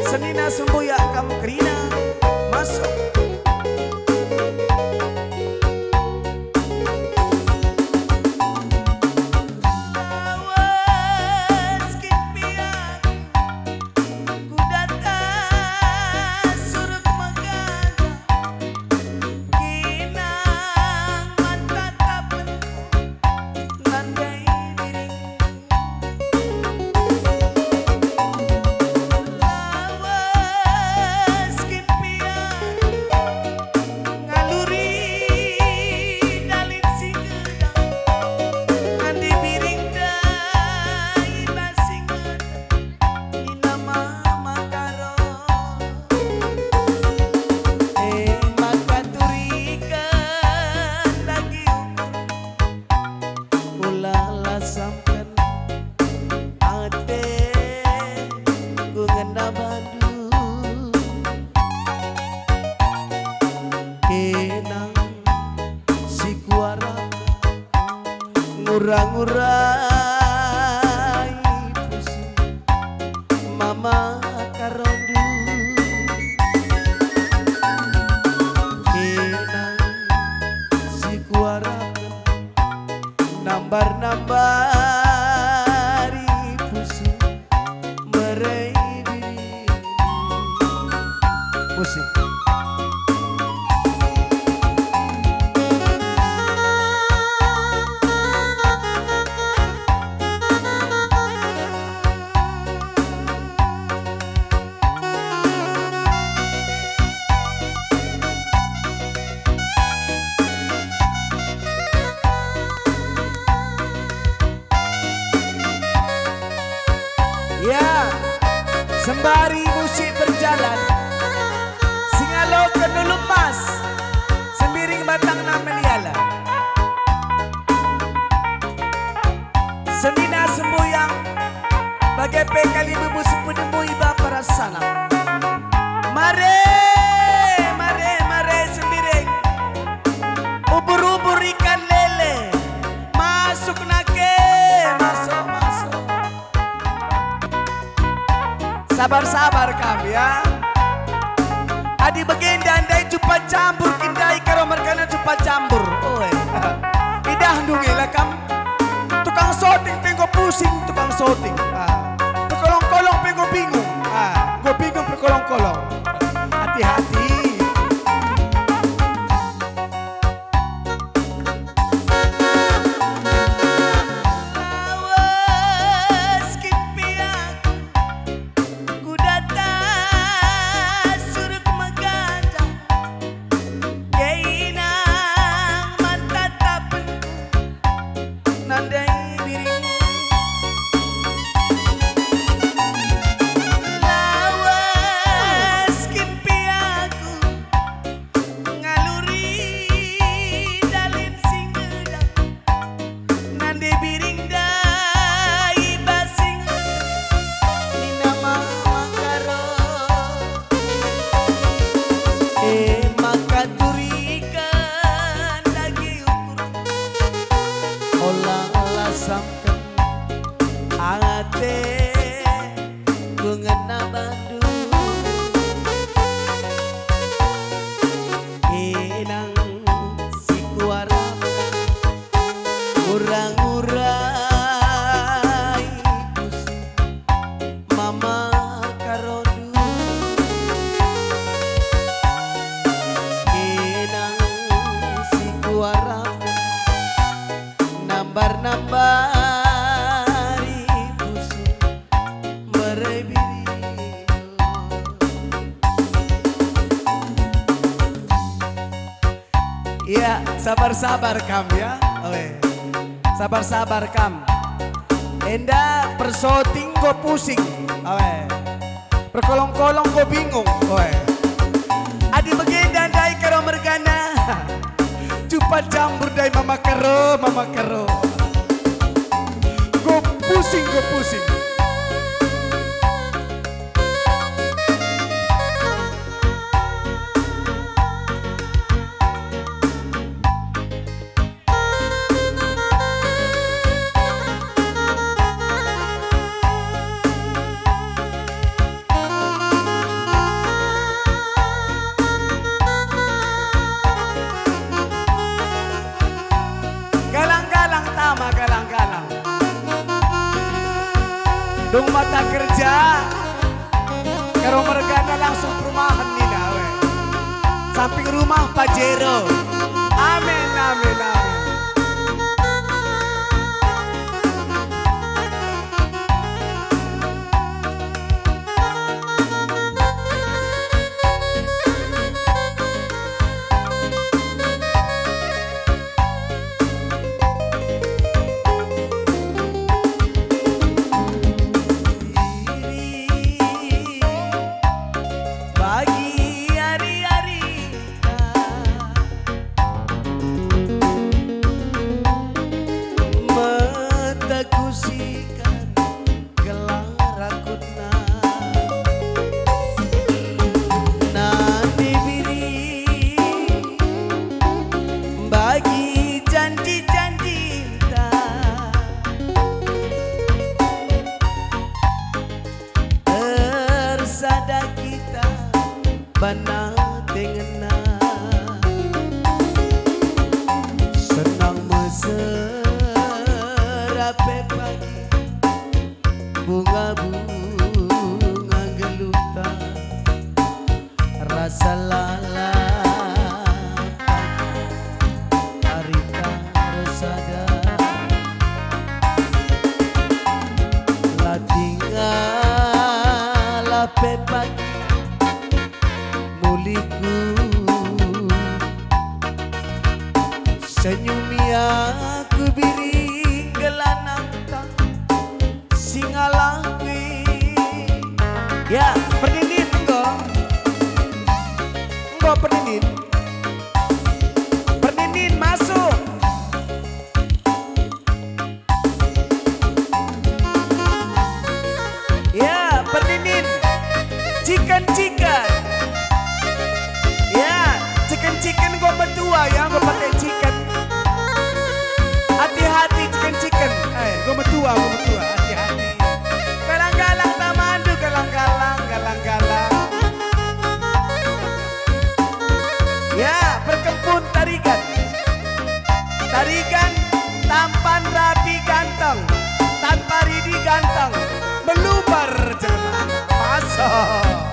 Senina sembuyak kam kerina masuk. Lawes kin piak. Ku data surut megana, kinang man tatapenku nandai diri. Lawes kin piak ngaluri dalan si nggedah, nandai biring ndai bas si nggedah. Nina mama Karo, e maka turiken dage ukur, ula la samken ate ku ngena bandu. Kenang si kuarap ngura-ngurai pusu mama Karondu. Kenang si kuarapken nambar-nambari pusu. Mere diri. Musik. Ya, sembari musik berjalan, singaloken Ulu Emas, Sembiring batangna meliala. Senina sembuyang, bage pe kalimbubu si penemui bapa ras sanak. Mare Sabar kam, ya. Adi bagenda ndai cupat cambur, kin ndai karo mergana cupat cambur. Oe. Idahndu nge la kam. Tukang soting pe enggo pusing, tukang soting. Ah. Perkolong-kolong pe enggo bingung. Ah, enggo bingung perkolong-kolong. Hati-hati. Lawes kin pe aku ku data suruk megada, keinang man tatapenku nandai biring. Lawes kin pe aku ngaluri dalin si nggelah, nande biring ndai bas si nggelah, nina Mama Karo. E maka turiken dage ukur, ola lasamken ate ku ngena bandu. Inang si kuarap ngura-ngurai pusu Mama Karondu. Inang si kuarap nambar-nambari pusu mere biring. Iya, sabar-sabar kam ya. Oe. Sabar-sabar kam. Enda persoting enggo pusing. Oe. Perkolong-kolong enggo bingung. Oe. Adi bagenda ndai karo mergana. Cupat cambur ndai Mama Karo, Mama Karo. Enggo pusing, enggo pusing. Galang-galang tama, galang-galang. Dung mata kerja, karo mergana langsung perumahan nina, we. Samping rumah Pajero. Amin, amin, amin. Bagi ari-arita metekusikan gelar akutna. Nande biring bagi janji-janjinta, ersada kita bana tengenna. Senang mesera pe pagi, bunga-bunga nggeluhta, rasa lalap pagi, arita ersada. La tinggal pe pagi, mulihku. Senyumi aku biring gelah nangta si ngalangkui. Ya, perninin enggo. Enggo perninin. Perninin masuk. Ya, perninin. Ciken-ciken. Ya, ciken-ciken enggo metua ya, enggo pake ciken. Hati-hati ciken-ciken. Eh, enggo metua, enggo metua. Hati-hati. Galang-galang tamandu, galang-galang, galang Antang melumbar jelma. Masuk.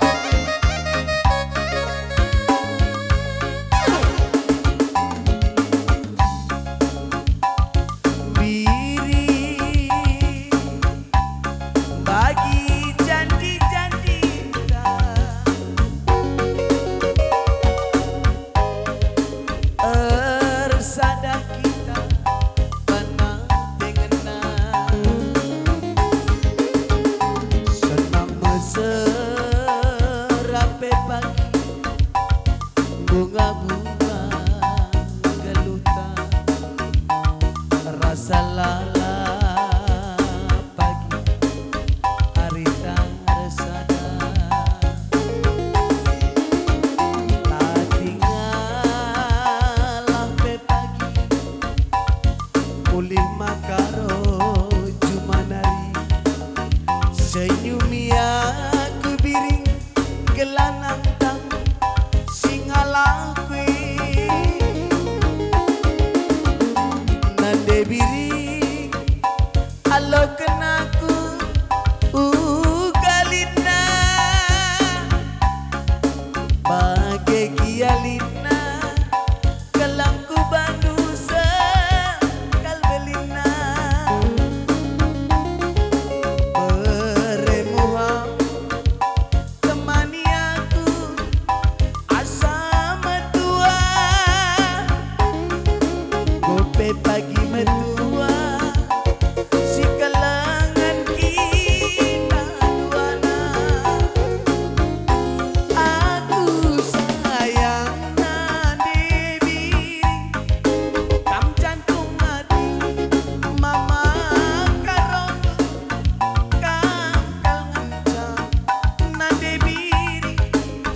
Biring bagi janji-janjinta. Ersada kita bana tengenna. Senang mesera pe pagi, bunga-bunga geluhta, rasa lalap pagi, arita ersada. La tingalah pe pagi, mulih maka ro juma nari. Senyumi aku biring, gelah nantang si ngalakui. Nande biring, aloken aku uga lina, bage gia lina, kelengku bandu sekal belina. Bere muha temani aku asa metua, enggo pe pagi metua, sikelengen kita duana. Aku sayang nande biring, kam jantung ati, mama karondu. Kam kal ngenca nande biring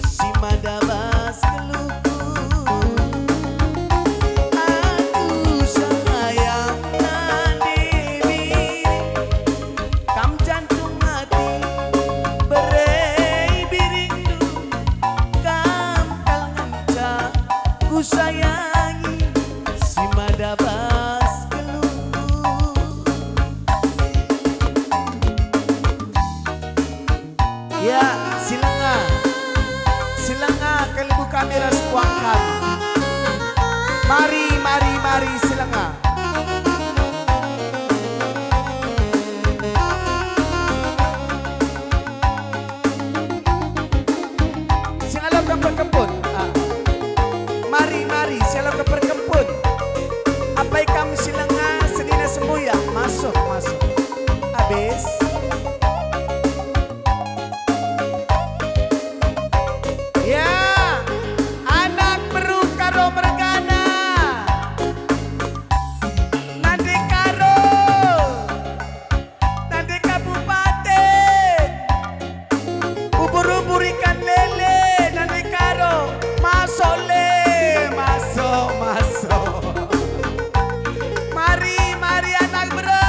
si mada bas geluhku. Aku sayang nande biring, kam jantung ati, bere biringndu. Kam kal ngenca kusayangi si mada bas geluhku. Ya, si lenga. Si lenga kalibu kami ras puang kami. Mari, mari, mari, si lenga. Sing aloken perkempun. Ah. Mari, mari, sing aloken perkempun. Apai kam si lenga senina sembuyak? Masuk, masuk. Abis. Ya, anak beru Karo mergana. Nande Karo. Nande Kabupaten. Ubur-ubur ikan lele, nande Karo. Masuk le, masuk, masuk. Mari, mari anak beru.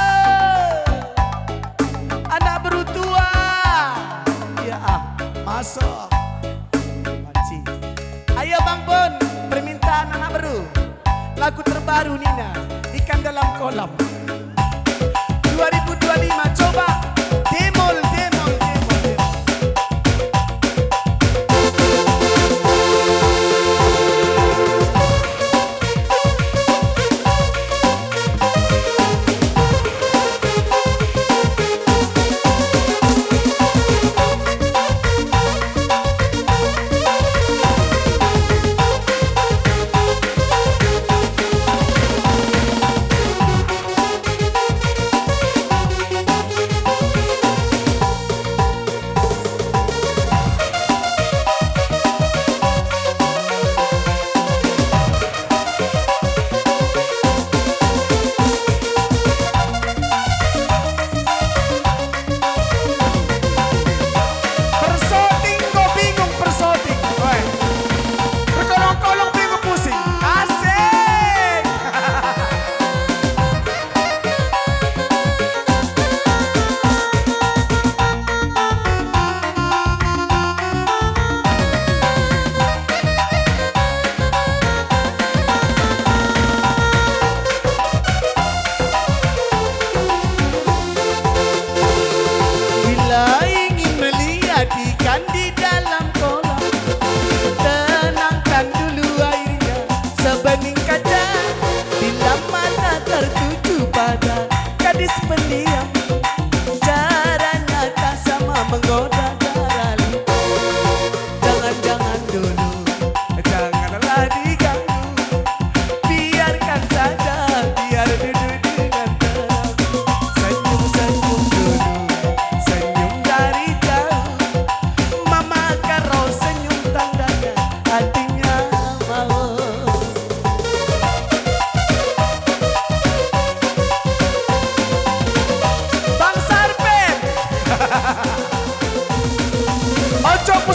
Anak beru tua. Ya, ah, masuk. Banci. Ayo Bang Bon, permintaan anak beru. Lagu terbaru nina, Ikan Dalam Kolam. Dua ribu dua lima, coba. Demol, demol, demol, demol.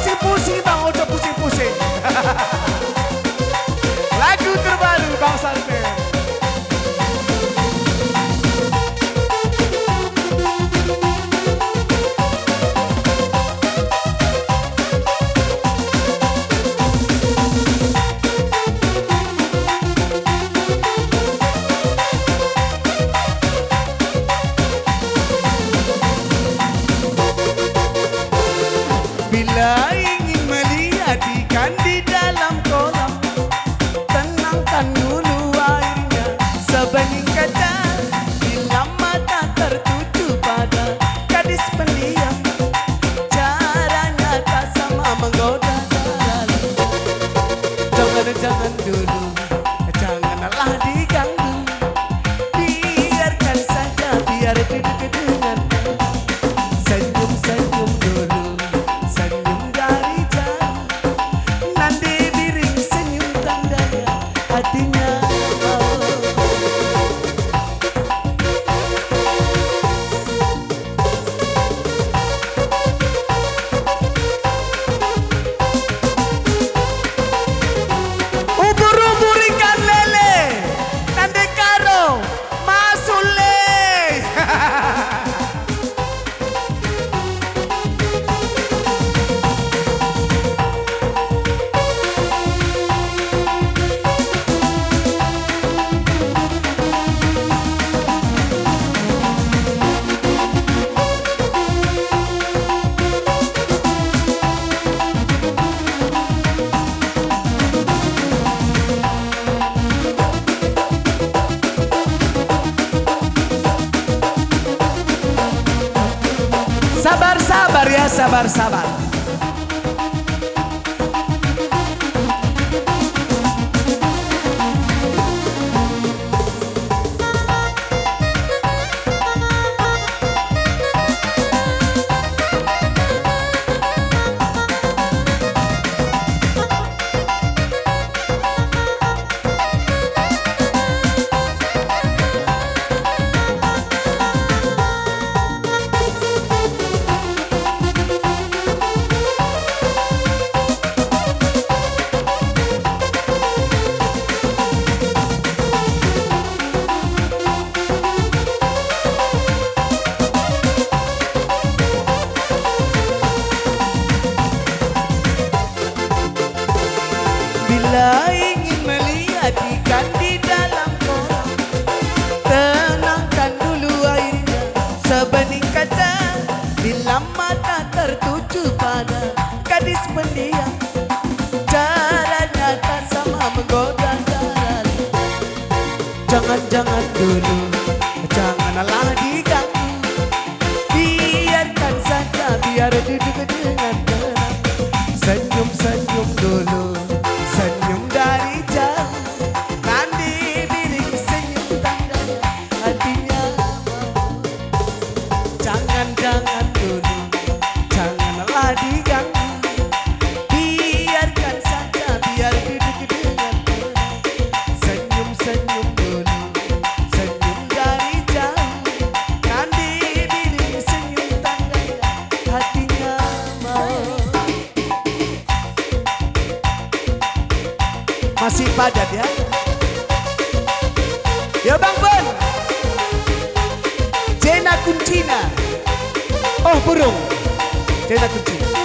Pusing-pusing, Bang Oto, pusing-pusing. Lagu terbaru Bang Sarpen. Bila ingin melihat ikan di dalam kolam, tenangkan dulu airnya, sebening kaca, bila mata tertuju pada gadis pendiam. Caranya tak sama menggoda dalam. Jangan, jangan dulu, janganlah diganggu. Biarkan saja, biar duduk dengan senyum-senyum dulu, senyum dari jauh. Nande biring senyum tandanya hatinya mau. Ubur-ubur ikan lele, nande karo masule. Sabar, sabar ya, sabar, sabar. Bila ingin melihat ikan di dalam kolam, tenangkan dulu airnya, sebening kaca, bila mata tertuju pada gadis pendiam. Caranya tak sama menggoda dalam. Jangan-jangan dulu, janganlah diganggu. Biarkan saja, biar duduk dengan tenang. Senyum-senyum dulu, senyum dari jauh. Nande biring senyum tandanya hatinya mau. Jangan-jangan dulu, janganlah diganggu. Biarkan saja, biar duduk dengan tenang. Senyum-senyum dulu, senyum dari jauh. Nande biring senyum tandanya hatinya mau. Masih padat ya. Ya Bang Ben. Jena kuncina. Oh burung. Jena kuncina.